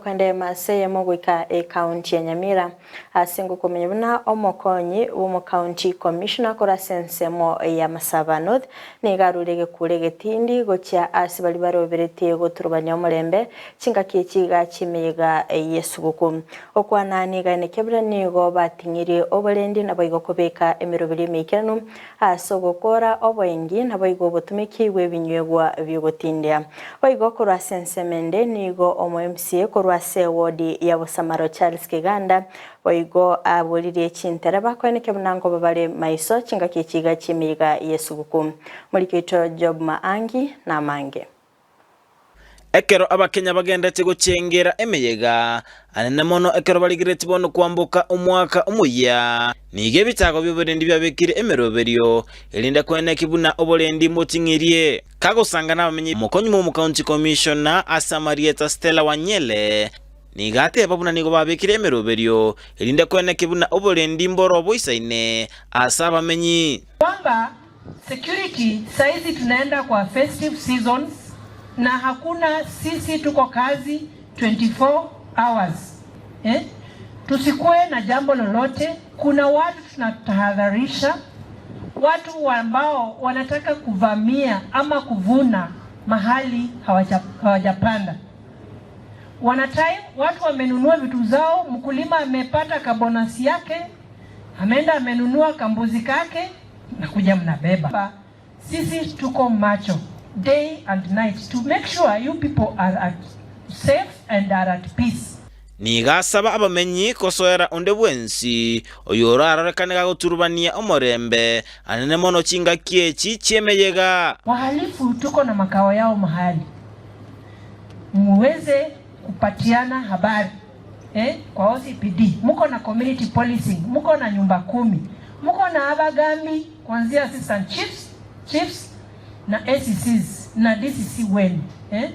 Tokwenda ase eyemo goika ekaunti ya Nyamira ase ngokomenya buna omokonyi bw'omocounty commissioner korwa ase ensemo ya Masaba North nigo arure egekuro egetindi gochia ase baria baroberetie goturubania omorembe chingaki echi iga chi'emeyega y'esuguku. Okwana nigo aine kebra nigo bating'irie oborendi naboigo kobeka emeroberi emeikeranu Ase ogokora oboengi naboigo obotumeki bw'ebinywegwa bi'ogotindia. Boigo korwa ase ensemo ende nigo omo MCA korwa ase ewodi ya Bosamaro Charles Kiganda boigo aboririe chintereba koeneke buna nkoba bare maiso chingaki echi iga chi'emeyega y'esuguku. Moriki oito Job Maangi namange. Ekero Abakenya bagenderete gochengera emeyega, anene mono ekero barigereretie bono kwamboka omwaka omoyia, nigo ebitago bi'oborendi biabekire emeroberio, erinde koeneki buna oborendi mboting'irie. Kagosanga nabamenyi omokonyi bw'omocounty commissioner ase amarieta Stella Wanyele, nigo ateba buna nigo babekire emeroberio, erinde koeneki buna oborendi mboro boisaine ase abamenyi. Kwamba Security saizi tunaenda kwa festive seasons na hakuna sisi tuko kazi 24 hours eh? Tusikue na jambo lolote. Kuna watu tunatahadharisha, watu ambao wanataka kuvamia ama kuvuna mahali hawajapanda. Wana time, watu wamenunua vitu zao, mkulima amepata kabonasi yake, ameenda amenunua kambuzi kake nakuja mnabeba. Sisi tuko macho day and night to make sure you people are at safe and are at peace. Nigo asaba abamenyi kosoera onde bwensi oyorarorekane gagoturubania omorembe, anene mono chingaki echi chi'emeyega. Wahalifu tuko na makao yao mahali muweze kupatiana habari eh, kwa OCPD muko na community policing, muko na nyumba kumi, muko na abagambi kuanzia assistant chiefs, chiefs na ACCs na DCC wenu eh?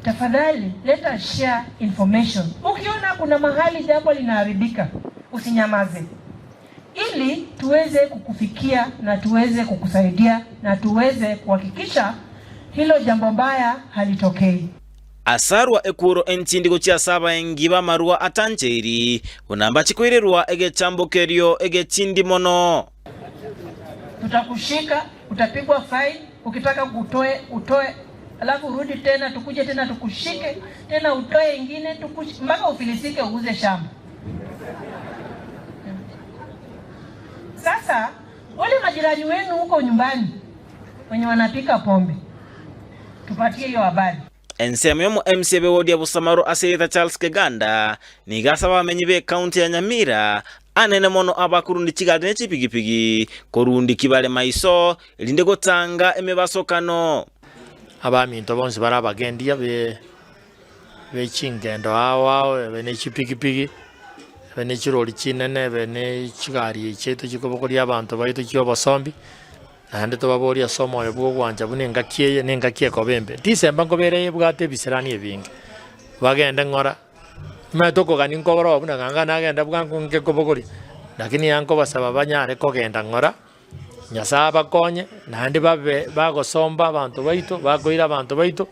Tafadhali let us share information. Ukiona kuna mahali jambo linaharibika usinyamaze, ili tuweze kukufikia na tuweze kukusaidia na tuweze kuhakikisha hilo jambo mbaya halitokei. Asarwa ekuro entindi gochia ase abaengi b'amarwa atancheiri, buna mbache koirerwa egechambo kerio egetindi mono. Tutakushika, utapigwa fine, ukitaka utoe utoe, alafu urudi tena, tukuje tena tukushike tena utoe ingine, tukushike mpaka ufilisike, uuze shamba. Sasa wale majirani wenu huko nyumbani wenye wanapika pombe, tupatie hiyo habari. Ensemo y'omo MCA b'ewodi ya Busamaru ase erieta Charles Keganda nigo asaba abamenyi b'ecounty ya Nyamira anene mono abakorundi chigari ne chipigipigi korundi kibare maiso erinde gotanga emebasokano. Abaminto bonsi bare abagendia be be chingendo ao ao, ebe ne chipigipigi, ebe ne chirori chinene, ebe ne chigari chiaito chikobogoria abanto baito chi'obosombi. Naende tobaborie ase omoyo bw'ogwancha buna engaki eye nengaki ekoba embe. Tisemba nkoba ere ebwate ebisirani ebinge, bagende ng'ora, nimanyete okogania nkobora oo buna ng'a nagenda bwango nke kobogoria, lakini iga nkobasaba banyare kogenda ng'ora, Nyasae abakonye, naende babe bagosomba abanto baito, bakoira abanto baito,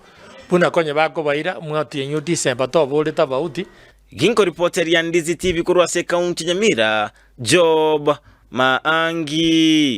buna konye bakobaira, mwatienyi o Disemba tobore tofauti. Ginkoripoteria Ndizi TV korwa ase ekaunti Nyamira, Job Maangi.